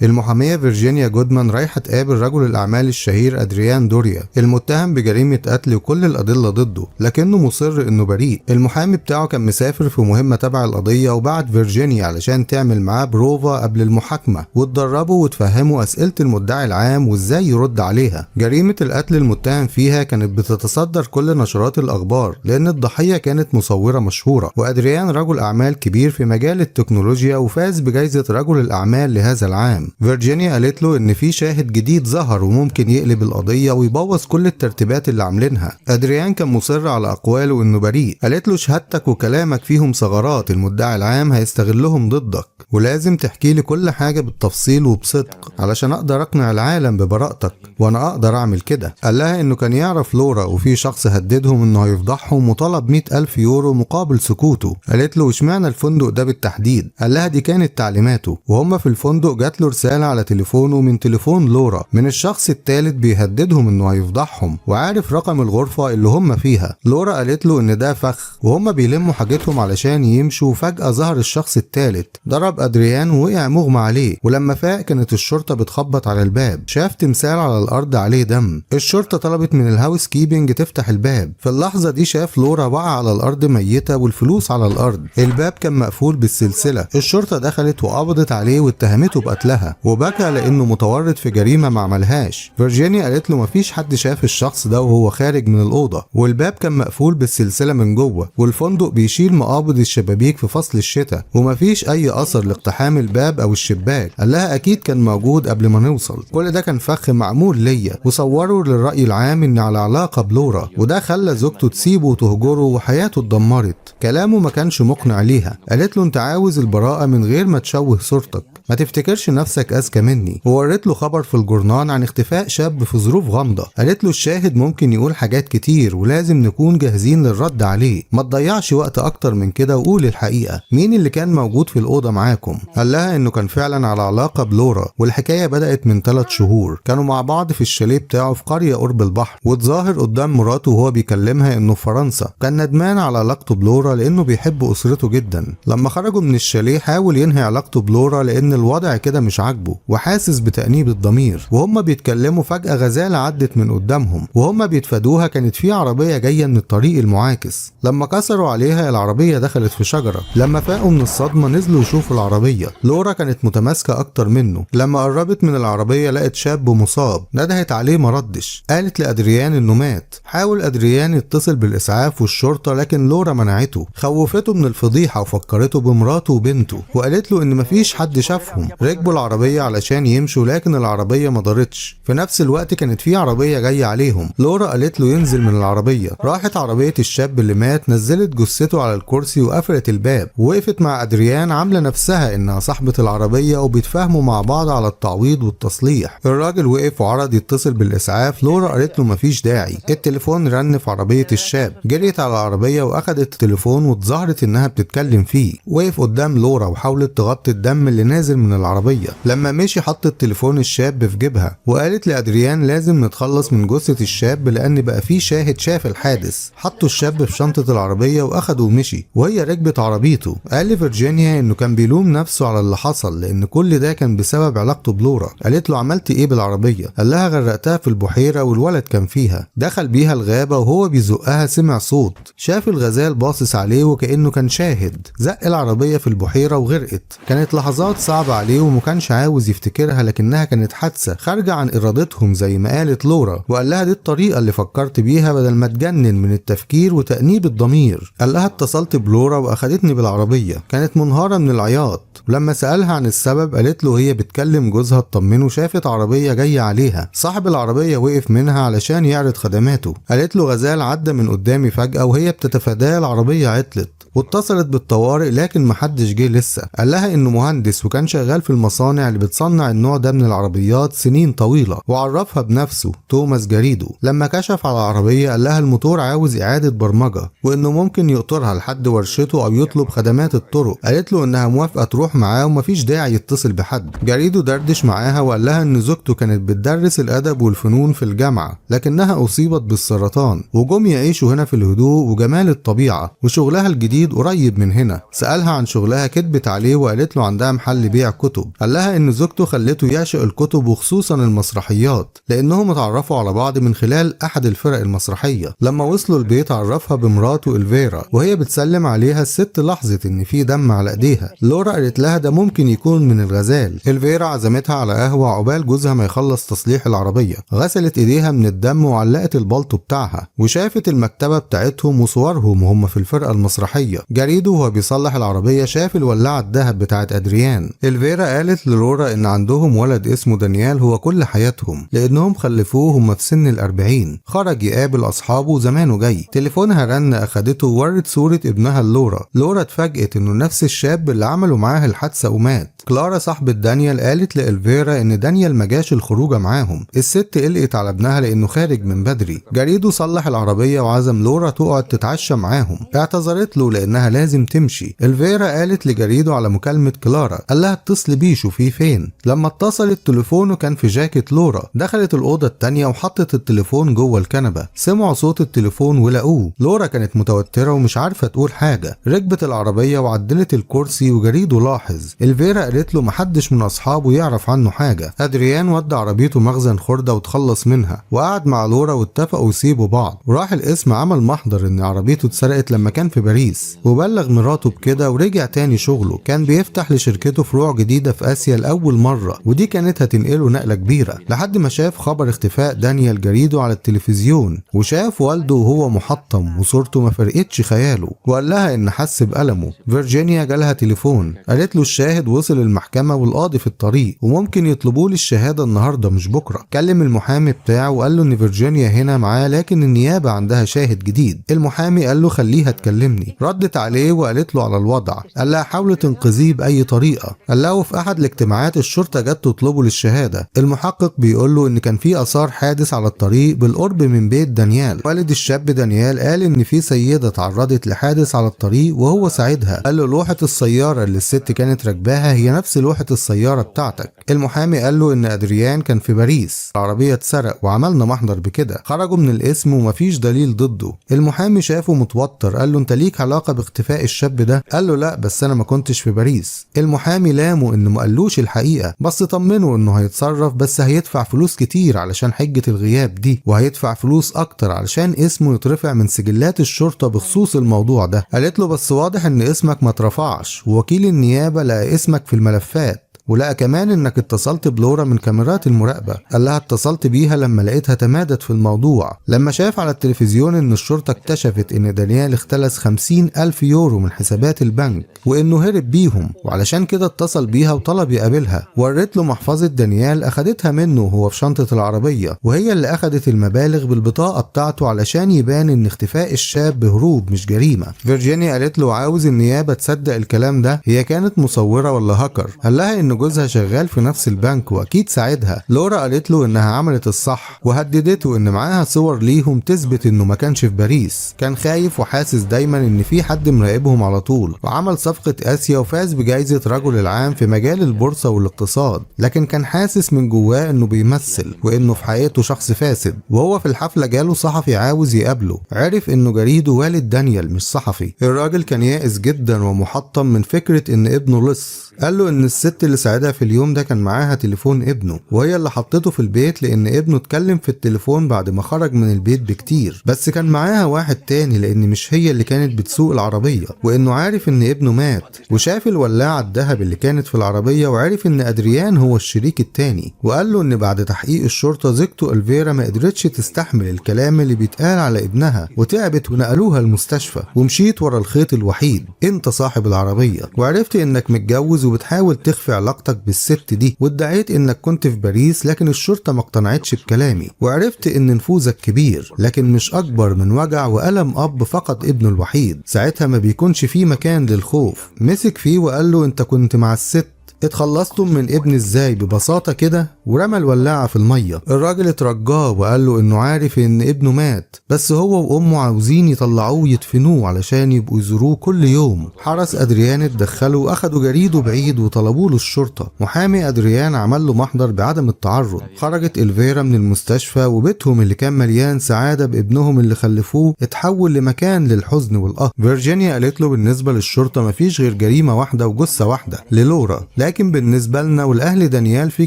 المحامية فيرجينيا جودمان رايحة تقابل رجل الأعمال الشهير أدريان دوريا المتهم بجريمة قتل وكل الأدلة ضده، لكنه مصر إنه بريء. المحامي بتاعه كان مسافر في مهمة تبع القضية وبعت فيرجينيا علشان تعمل معاه بروفا قبل المحاكمة وتدربه وتفهمه أسئلة المدعي العام وإزاي يرد عليها. جريمة القتل المتهم فيها كانت بتتصدر كل نشرات الأخبار لأن الضحية كانت مصورة مشهورة، وأدريان رجل أعمال كبير في مجال التكنولوجيا وفاز بجائزة رجل الأعمال لهذا العام. فيرجينيا قالت له إن في شاهد جديد ظهر وممكن يقلب القضية ويبوظ كل الترتيبات اللي عاملينها. أدريان كان مصر على أقواله إنه بريء. قالت له شهادتك وكلامك فيهم ثغرات، المدعي العام هيستغلهم ضدك، ولازم تحكي لي كل حاجة بالتفصيل وبصدق علشان أقدر أقنع العالم ببراءتك، وأنا أقدر أعمل كده. قال لها إنه كان يعرف لورا وفي شخص هددهم إنه هيفضحهم وطلب 100,000 يورو مقابل سكوته. قالت له اشمعنى الفندق ده بالتحديد؟ قال لها دي كانت تعليماته. وهم في الفندق جات له رسالة على تليفونه من تليفون لورا من الشخص الثالث بيهددهم إنه هيفضحهم وعارف رقم الغرفة اللي هم فيها. لورا قالت له إن ده فخ، وهم بيلموا حاجتهم علشان يمشوا فجأة ظهر الشخص الثالث، ضرب أدريان ووقع مغمى عليه. ولما فاق كانت الشرطة بتخبط على الباب، شاف تمثال على الأرض عليه دم. الشرطة طلبت من ال housekeeping تفتح الباب. في اللحظة دي شاف لورا وقع على الأرض ميتة والفلوس على الأرض. الباب كان مقفول بالسلسلة. الشرطة دخلت وقبضت عليه واتهمته بقتلها، وبكى لأنه متورط في جريمة ما عملهاش. فيرجينيا قالت له مفيش حد شاف الشخص ده وهو خارج من الأوضة، والباب كان مقفول بالسلسلة من جوه، والفندق بيشيل مقابض الشبابيك في فصل الشتاء، ومفيش أي أثر لاقتحام الباب أو الشباك. قال لها أكيد كان موجود قبل ما نوصل، كل ده كان فخ معمول ليا وصوروا للرأي العام إن على علاقة بلورا، وده خلى زوجته تسيبه وتهجره وحياته اتدمرت. كلامه ما كانش مقنع ليها. قالت له انت عاوز البراءة من غير ما تشوه صورتك، ما تفتكرش نفسك أذكى مني. ووريت له خبر في الجورنان عن اختفاء شاب في ظروف غامضة. قالت له الشاهد ممكن يقول حاجات كتير ولازم نكون جاهزين للرد عليه، ما تضيعش وقت أكتر من كده وقول الحقيقة، مين اللي كان موجود في الأوضة معاكم؟ قال لها إنه كان فعلا على علاقة بلورا، والحكاية بدأت من 3 شهور، كانوا مع بعض في الشاليه بتاعه في قرية قرب البحر، واتظاهر قدام مراته وهو بيكلمها إنه في فرنسا. كان ندمان على علاقته بلورا لأنه بيحب أسرته جدا. لما خرجوا من الشاليه حاول ينهي علاقته بلورا لأن الوضع كده مش عاجبه وحاسس بتأنيب الضمير. وهم بيتكلموا فجأة غزالة عدت من قدامهم، وهم بيتفادوها كانت في عربية جاية من الطريق المعاكس. لما كسروا عليها العربية دخلت في شجرة. لما فاقوا من الصدمة نزلوا يشوفوا العربية. لورا كانت متماسكة أكتر منه. لما قربت من العربية لقت شاب مصاب، ندهت عليه ما ردش. قالت لأدريان إنه مات. حاول أدريان يتصل بالإسعاف والشرطة لكن لورا منعته، خوفته من الفضيحة وفكرته بمراته وبنته، وقالت له إن مفيش حد شافهم. ركبوا العربية علشان يمشوا لكن العربية ما دارتش. في نفس الوقت كانت في عربية جاية عليهم. لورا قالت له ينزل من العربية. راحت عربية الشاب اللي مات، نزلت جثته على الكرسي وقفلت الباب، ووقفت مع أدريان عاملة نفسها إنها صاحبة العربية وبيتفاهموا مع بعض على التعويض والتصليح. الراجل وقف وعرض يتصل بالإسعاف. لورا قالت له مفيش داعي. التليفون رن في عربية الشاب. جريت على العربية وأخدت التليفون واتظاهرت إنها بتتكلم فيه. وقف قدام لورا وحاولت تغطي الدم اللي نازل من العربية. لما مشي حطت تليفون الشاب في جيبها وقالت لأدريان لازم نتخلص من جثة الشاب لأن بقى فيه شاهد شاف الحادث. حطوا الشاب في شنطة العربية وأخده ومشي، وهي ركبت عربيته. قال لفرجينيا إنه كان بيلوم نفسه على اللي حصل لأن كل ده كان بسبب علاقته بلورا. قالت له عملت إيه بالعربية؟ قال لها غرقتها في البحيرة والولد كان فيها. دخل بيها الغابة وهو بيزقها سمع صوت، شاف الغزال باصص عليه وكأنه كان شاهد. زق العربية في البحيرة وغرقت. كانت لحظات صعبة عليه ومكانش عاوز يفتكرها لكنها كانت حادثة خارجة عن إرادتهم زي ما قالت لورا. وقال لها دي الطريقة اللي فكرت بيها بدل ما تجنن من التفكير وتأنيب الضمير. قال لها اتصلت بلورا وأخدتني بالعربية، كانت منهارة من العياط. ولما سألها عن السبب قالت له هي بتكلم جوزها تطمنه، شافت عربية جاية عليها، صاحب العربية وقف منها علشان يعرض خدماته. قالت له غزال عدى من قدامي فجأة وهي بتتفاداه العربية عطلت، واتصلت بالطوارئ لكن محدش جه لسه. قال لها انه مهندس وكان شغال في المصانع اللي بتصنع النوع ده من العربيات سنين طويلة، وعرفها بنفسه توماس جاريدو. لما كشف على العربية قال لها الموتور عاوز إعادة برمجة وانه ممكن يقطرها لحد ورشته او يطلب خدمات الطرق. قالت له انها موافقة تروح معاه ومفيش داعي يتصل بحد. جاريدو دردش معاها وقال لها ان زوجته كانت بتدرس الادب والفنون في الجامعة لكنها اصيبت بالسرطان، وجم يعيشوا هنا في الهدوء وجمال الطبيعة، وشغلها الجديد قريب من هنا. سألها عن شغلها كدبت عليه وقالت له عندها محل بيع بيع كتب. قال لها ان زوجته خلته يعشق الكتب وخصوصا المسرحيات، لانهم اتعرفوا على بعض من خلال احد الفرق المسرحية. لما وصلوا البيت عرفها بمراته الفيرا، وهي بتسلم عليها الست لاحظت ان في دم على ايديها. لورا قالت لها ده ممكن يكون من الغزال. الفيرا عزمتها على قهوة عقبال جوزها ما يخلص تصليح العربية. غسلت ايديها من الدم وعلقت البلطو بتاعها، وشافت المكتبة بتاعتهم وصورهم وهم في الفرقة المسرحية. جريدو وهو بيصلح العربية شاف الولاعة الذهب بتاعت ادريان. الفيرا قالت للورا ان عندهم ولد اسمه دانيال هو كل حياتهم، لانهم خلفوه هم في سن 40. خرج يقابل اصحابه زمانه جاي. تليفونها رن، اخدته وورت صورة ابنها لورا. لورا اتفاجئت انه نفس الشاب اللي عملوا معاه الحادثة ومات. كلارا صاحبة دانيال قالت لإلفيرا ان دانيال ما جاش الخروجة معاهم. الست قلقت على ابنها لانه خارج من بدري. جريدو صلح العربية وعزم لورا تقعد تتعشى معاهم. اعتذرت له لانها لازم تمشي. إلفيرا قالت لجريدو على مكالمة كلارا، قال لها اتصلي بيه شوفيه فين. لما اتصلت تليفونه كان في جاكيت لورا. دخلت الأوضة التانية وحطت التليفون جوه الكنبة. سمعوا صوت التليفون ولقوه. لورا كانت متوترة ومش عارفة تقول حاجة. ركبت العربية وعدلت الكرسي وجريدو لاحظ. إلفيرا قالت له محدش من أصحابه يعرف عنه حاجة. أدريان ودى عربيته مخزن خردة وتخلص منها، وقعد مع لورا واتفقوا يسيبوا بعض. وراح القسم عمل محضر ان عربيته اتسرقت لما كان في باريس، وبلغ مراته بكده ورجع تاني شغله. كان بيفتح لشركته فروع جديدة في آسيا لأول مرة، ودي كانت هتنقله نقلة كبيرة، لحد ما شاف خبر اختفاء دانيال جريدو على التلفزيون، وشاف والده وهو محطم وصورته ما فرقتش خياله، وقال لها ان حس بألمه. فيرجينيا جالها تليفون، قالت له الشاهد وصل المحكمة والقاضي في الطريق، وممكن يطلبوا لي الشهادة النهاردة مش بكرة. كلم المحامي بتاعه وقال له ان فيرجينيا هنا معاه، لكن النيابة عندها شاهد جديد. المحامي قال له خليها تكلمني. ردت عليه وقالت له على الوضع، قال لها حاولي تنقذيه بأي طريقة. قال له في احد الاجتماعات الشرطة جت تطلبه للشهادة. المحقق بيقول له ان كان في اثار حادث على الطريق بالقرب من بيت دانيال. والد الشاب دانيال قال ان في سيدة تعرضت لحادث على الطريق وهو ساعدها. قال له لوحة السيارة اللي الست كانت راكباها هي نفس لوحة السيارة بتاعتك. المحامي قال له ان ادريان كان في باريس، العربية اتسرق وعملنا محضر بكده. خرجوا من القسم ومفيش دليل ضده. المحامي شافه متوتر، قال له انت ليك علاقة باختفاء الشاب ده؟ قال له لا، بس انا ما كنتش في باريس. المحامي لامه انه ما قالوش الحقيقة، بس طمنه انه هيتصرف، بس هيدفع فلوس كتير علشان حجة الغياب دي، وهيدفع فلوس اكتر علشان اسمه يترفع من سجلات الشرطة بخصوص الموضوع ده. قالت له بس واضح ان اسمك ما اترفعش، ووكيل النيابة لقى اسمك في الملفات، ولقى كمان انك اتصلت بلورا من كاميرات المراقبة. قال لها اتصلت بيها لما لقيتها تمادت في الموضوع. لما شاف على التلفزيون ان الشرطة اكتشفت ان دانيال اختلس 50,000 يورو من حسابات البنك وانه هرب بيهم، وعلشان كده اتصل بيها وطلب يقابلها. ورت له محفظة دانيال، اخدتها منه وهو في شنطة العربية، وهي اللي اخدت المبالغ بالبطاقة بتاعته علشان يبان ان اختفاء الشاب هروب مش جريمة. فيرجينيا قالت له عاوز النيابة تصدق الكلام ده، هي كانت مصورة ولا هاكر؟ قال لها ان جوزها شغال في نفس البنك واكيد ساعدها. لورا قالت له انها عملت الصح، وهددته ان معاها صور ليهم تثبت انه ما كانش في باريس. كان خايف وحاسس دايما ان في حد مراقبهم على طول، وعمل صفقة اسيا وفاز بجائزة رجل العام في مجال البورصة والاقتصاد، لكن كان حاسس من جواه انه بيمثل وانه في حقيقته شخص فاسد. وهو في الحفلة جاله صحفي عاوز يقابله، عرف انه جريدو والد دانيال مش صحفي. الراجل كان يائس جدا ومحطم من فكرة ان ابنه لص. قال له ان الست اللي ساعدها في اليوم ده كان معاها تليفون ابنه، وهي اللي حطته في البيت لان ابنه اتكلم في التليفون بعد ما خرج من البيت بكتير، بس كان معاها واحد تاني لان مش هي اللي كانت بتسوق العربية، وانه عارف ان ابنه مات. وشاف الولاعة الذهب اللي كانت في العربية وعرف ان ادريان هو الشريك التاني. وقال له ان بعد تحقيق الشرطة زوجته الفيرا ما قدرتش تستحمل الكلام اللي بيتقال على ابنها وتعبت ونقلوها المستشفى، ومشيت ورا الخيط الوحيد، انت صاحب العربية، وعرفت انك متجوز وبتحاول تخفي علاقتك بالست دي، وادعيت انك كنت في باريس لكن الشرطة ما اقتنعتش بكلامي، وعرفت ان نفوذك كبير لكن مش اكبر من وجع وألم اب فقد ابنه الوحيد. ساعتها ما بيكونش فيه مكان للخوف. مسك فيه وقال له انت كنت مع الست، اتخلصتم من ابني ازاي ببساطة كده؟ ورمى الولاعة في المية. الراجل اترجاه وقال له انه عارف ان ابنه مات، بس هو وامه عاوزين يطلعوه يدفنوه علشان يبقوا يزوروه كل يوم. حرس ادريان اتدخلوا واخدوا جريدة بعيد وطلبوا له الشرطة. محامي ادريان عمل له محضر بعدم التعرض. خرجت الفيرا من المستشفى، وبيتهم اللي كان مليان سعادة بابنهم اللي خلفوه اتحول لمكان للحزن والقهر. فيرجينيا قالت له بالنسبة للشرطة مفيش غير جريمة واحدة وجثة واحدة للورا، لكن لكن بالنسبة لنا والأهل دانيال في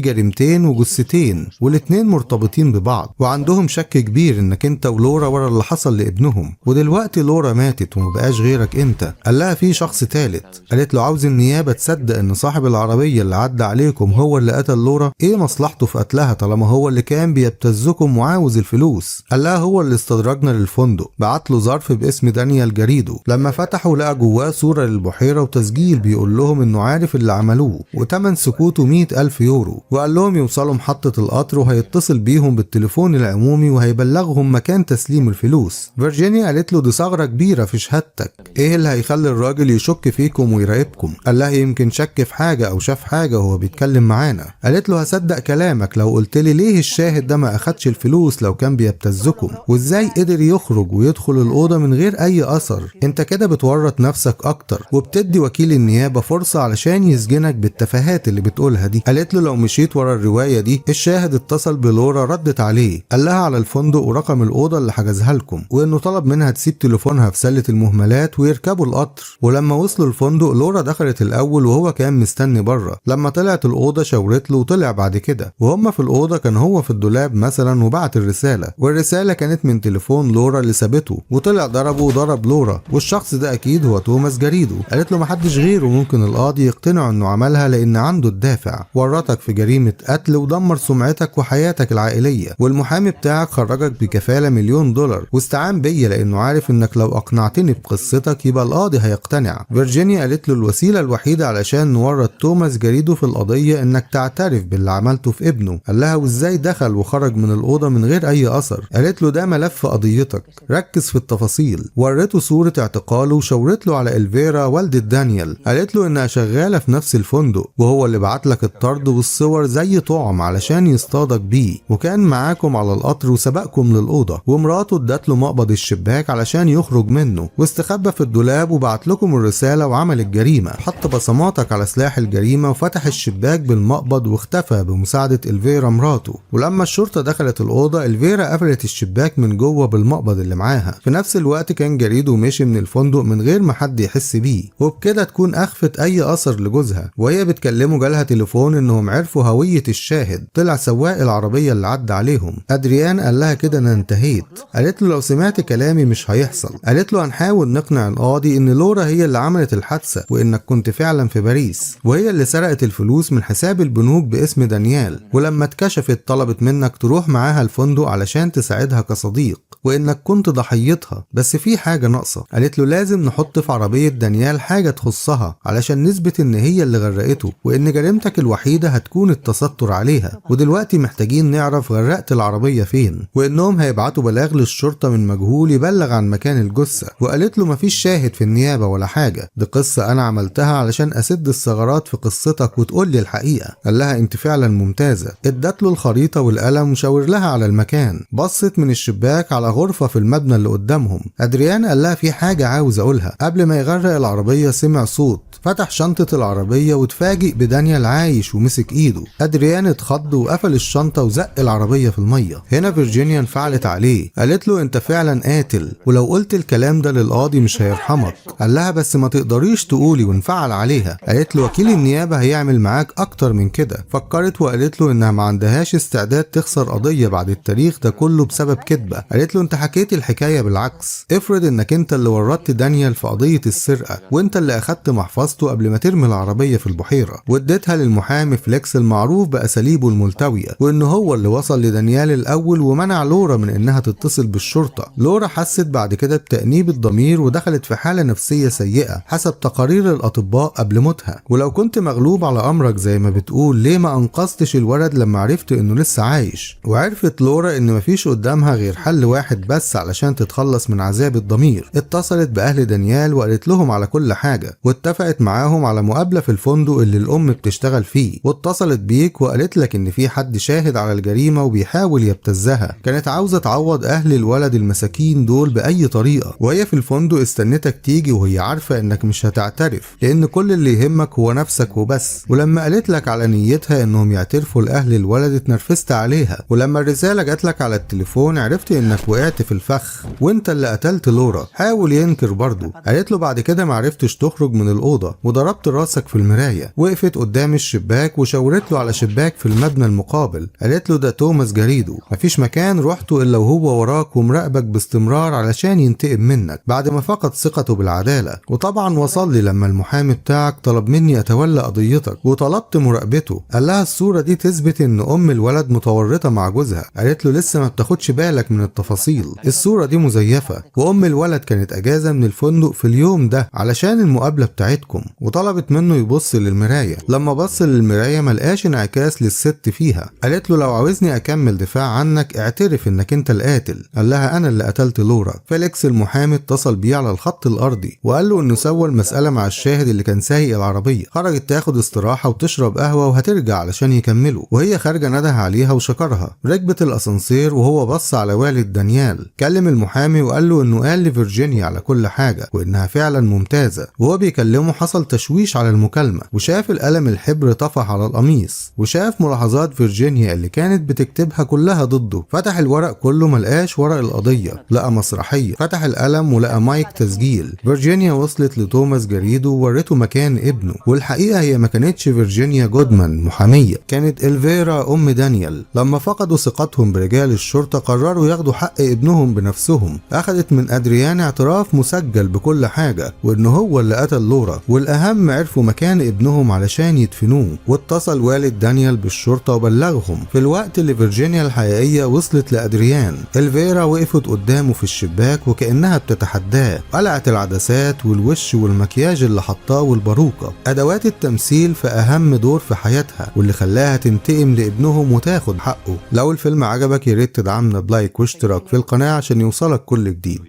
جريمتين وجثتين والاتنين مرتبطين ببعض، وعندهم شك كبير انك انت ولورا ورا اللي حصل لابنهم، ودلوقتي لورا ماتت ومبقاش غيرك انت. قال لها في شخص ثالث. قالت له عاوز النيابة تصدق ان صاحب العربية اللي عدى عليكم هو اللي قتل لورا؟ ايه مصلحته في قتلها طالما هو اللي كان بيبتزكم وعاوز الفلوس؟ قال لها هو اللي استدرجنا للفندق، بعت له ظرف باسم دانيال جاريدو، لما فتحوا لقى جواه صورة للبحيرة وتسجيل بيقول لهم انه عارف اللي عملوه وتمن سكوته 100,000 يورو، وقال لهم يوصلوا محطة القطر وهيتصل بيهم بالتليفون العمومي وهيبلغهم مكان تسليم الفلوس. فيرجينيا قالت له دي ثغرة كبيرة في شهادتك، ايه اللي هيخلي الراجل يشك فيكم ويراقبكم؟ قال لها يمكن شك في حاجة او شاف حاجة وهو بيتكلم معانا. قالت له هصدق كلامك لو قلت لي ليه الشاهد ده ما اخدش الفلوس لو كان بيبتزكم، وازاي قدر يخرج ويدخل الأوضة من غير اي اثر؟ انت كده بتورط نفسك اكتر وبتدي وكيل النيابة فرصة علشان يسجنك بالتفاهات اللي بتقولها دي. قالت له لو مشيت ورا الرواية دي. الشاهد اتصل بلورا ردت عليه، قال لها على الفندق ورقم الأوضة اللي حجزها لكم، وانه طلب منها تسيب تليفونها في سلة المهملات ويركبوا القطر. ولما وصلوا الفندق لورا دخلت الاول وهو كان مستني بره، لما طلعت الأوضة شاورت له وطلع بعد كده، وهم في الأوضة كان هو في الدولاب مثلا وبعت الرسالة، والرسالة كانت من تليفون لورا اللي سابته، وطلع ضربه وضرب لورا، والشخص ده اكيد هو توماس جاريدو. قالت له محدش غيره ممكن القاضي يقتنع انه عملها لان عنده الدافع، ورطك في جريمة قتل ودمر سمعتك وحياتك العائلية، والمحامي بتاعك خرجك بكفالة $1,000,000 واستعان بيا لانه عارف انك لو اقنعتني بقصتك يبقى القاضي هيقتنع. فيرجينيا قالت له الوسيلة الوحيدة علشان نورط توماس جاريدو في القضية انك تعترف باللي عملته في ابنه. قال لها وازاي دخل وخرج من الأوضة من غير اي اثر؟ قالت له ده ملف قضيتك، ركز في التفاصيل. ورته صورة اعتقاله وشاورت له على الفيرا والدة دانيال، قالت له انها شغالة في نفس الفندق وهو اللي بعت لك الطرد والصور زي طعم علشان يصطادك بيه، وكان معاكم على القطر وسبقكم للأوضة، ومراته ادت له مقبض الشباك علشان يخرج منه، واستخبى في الدولاب وبعت لكم الرسالة وعمل الجريمة، حط بصماتك على سلاح الجريمة وفتح الشباك بالمقبض واختفى بمساعدة الفيرا مراته. ولما الشرطة دخلت الأوضة الفيرا قفلت الشباك من جوه بالمقبض اللي معاها. في نفس الوقت كان جاريدو مشي من الفندق من غير ما حد يحس بيه، وبكده تكون أخفت أي أثر لجوزها. وهي بتكلمه جالها تليفون إنهم عرفوا هوية الشاهد، طلع سواق العربية اللي عدى عليهم. أدريان قال لها كده أنا انتهيت. قالت له لو سمعت كلامي مش هيحصل. قالت له هنحاول نقنع القاضي إن لورا هي اللي عملت الحادثة وإنك كنت فعلا في باريس، وهي اللي سرقت الفلوس من حساب البنوك باسم دانيال، ولما اتكشفت طلبت منك تروح معاها الفندق علشان تساعدها كصديق، وإنك كنت ضحيتها، بس في حاجة ناقصة. قالت له لازم نحط في عربية دانيال حاجة تخصها علشان نثبت إن هي اللي غرقته، وإن جريمتك الوحيدة هتكون التستر عليها، ودلوقتي محتاجين نعرف غرقت العربية فين، وإنهم هيبعتوا بلاغ للشرطة من مجهول يبلغ عن مكان الجثة. وقالت له مفيش شاهد في النيابة ولا حاجة، دي قصة أنا عملتها علشان أسد الثغرات في قصتك وتقول لي الحقيقة. قال لها أنت فعلا ممتازة. ادت له الخريطة والقلم وشاور لها على المكان. بصت من الشباك على غرفة في المبنى اللي قدامهم. أدريان قال لها في حاجة عاوز أقولها. قبل ما يغرق العربية سمع صوت، فتح شنطة العربية وتفاجئ بدانيال عايش ومسك ايده. أدريان اتخض وقفل الشنطة وزق العربية في المية. هنا فيرجينيا انفعلت عليه، قالت له انت فعلا قاتل، ولو قلت الكلام ده للقاضي مش هيرحمك. قال لها بس ما تقدريش تقولي، وانفعل عليها. قالت له وكيل النيابة هيعمل معاك اكتر من كده. فكرت وقالت له انها ما عندهاش استعداد تخسر قضية بعد التاريخ ده كله بسبب كذبة. قالت له انت حكيت الحكاية بالعكس، افرض انك انت اللي ورطت دانيال في قضية السرقة وانت اللي اخدت محفظته قبل ما ترمي العربية في البحيرة، واديتها للمحامي فليكس المعروف بأساليبه الملتوية، وان هو اللي وصل لدانيال الاول ومنع لورا من انها تتصل بالشرطة. لورا حست بعد كده بتأنيب الضمير ودخلت في حالة نفسية سيئة حسب تقارير الاطباء قبل موتها. ولو كنت مغلوب على امرك زي ما بتقول ليه ما انقذتش الولد لما عرفت انه لسه عايش؟ وعرفت لورا ان مفيش قدامها غير حل واحد بس علشان تتخلص من عذاب الضمير. اتصلت باهل دانيال وقالت لهم على كل حاجة، واتفقت معاهم على مقابلة في الفندق اللي الام بتشتغل فيه، واتصلت بيك وقالت لك ان في حد شاهد على الجريمة وبيحاول يبتزها. كانت عاوزة تعوض اهل الولد المساكين دول باي طريقة، وهي في الفندق استنتك تيجي وهي عارفة انك مش هتعترف لان كل اللي يهمك هو نفسك وبس. ولما قالت لك على نيتها انهم يعترفوا لاهل الولد اتنرفزت عليها، ولما الرسالة جات لك على التليفون عرفت انك وقعت في الفخ وانت اللي قتلت لورا. حاول ينكر برضه. قالت له بعد كده معرفتش تخرج من الأوضة وضربت راسك في المراية. وقفت قدام الشباك وشاورت له على شباك في المبنى المقابل، قالت له ده توماس جاريدو، مفيش مكان روحته الا وهو وراك ومراقبك باستمرار علشان ينتقم منك بعد ما فقد ثقته بالعدالة. وطبعا وصل لي لما المحامي بتاعك طلب مني اتولى قضيتك وطلبت مراقبته. قال لها الصورة دي تثبت ان ام الولد متورطة مع جوزها. قالت له لسه ما بتاخدش بالك من التفاصيل، الصورة دي مزيفة، وام الولد كانت اجازة من الفندق في اليوم ده علشان المقابلة بتاعتكم. وطلبت منه يبص للمراية، لما بص للمراية ملقاش انعكاس للست فيها. قالت له لو عاوزني اكمل دفاع عنك اعترف انك انت القاتل. قال لها انا اللي قتلت لورا. فيليكس المحامي اتصل بيه على الخط الارضي وقال له انه سوى المسألة مع الشاهد اللي كان سايق العربية. خرجت تاخد استراحة وتشرب قهوة وهترجع علشان يكملوا. وهي خارجة نده عليها وشكرها. ركبت الاسانسير وهو بص على والد دانيال. كلم المحامي وقال له انه قال لفيرجينيا على كل حاجة وانها فعلا ممتازة. وهو بيكلمه حصل تشويش على المكالمة وشاف القلم الحبر طفح على القميص، وشاف ملاحظات فيرجينيا اللي كانت بتكتبها كلها ضده. فتح الورق كله ملقاش ورق القضية، لقى مسرحية. فتح القلم ولقى مايك تسجيل. فيرجينيا وصلت لتوماس جاريدو وورته مكان ابنه، والحقيقة هي ما كانتش فيرجينيا جودمان محامية، كانت إلفيرا أم دانيال. لما فقدوا ثقتهم برجال الشرطة قرروا ياخدوا حق ابنهم بنفسهم. أخذت من أدريان اعتراف مسجل بكل حاجة وإن هو اللي قتل لورا، والأهم عرفوا مكان ابنهم علشان يدفنوه. واتصل والد دانيال بالشرطة وبلغهم. في الوقت اللي فيرجينيا الحقيقية وصلت لأدريان، إلفيرا وقفت قدامه في الشباك وكأنها بتتحداه. قلعت العدسات والوش والمكياج اللي حطاه والباروكة، أدوات التمثيل في أهم دور في حياتها واللي خلاها تنتقم لابنهم وتاخد حقه. لو الفيلم عجبك ياريت تدعمنا ب like واشتراك في القناة عشان يوصلك كل جديد.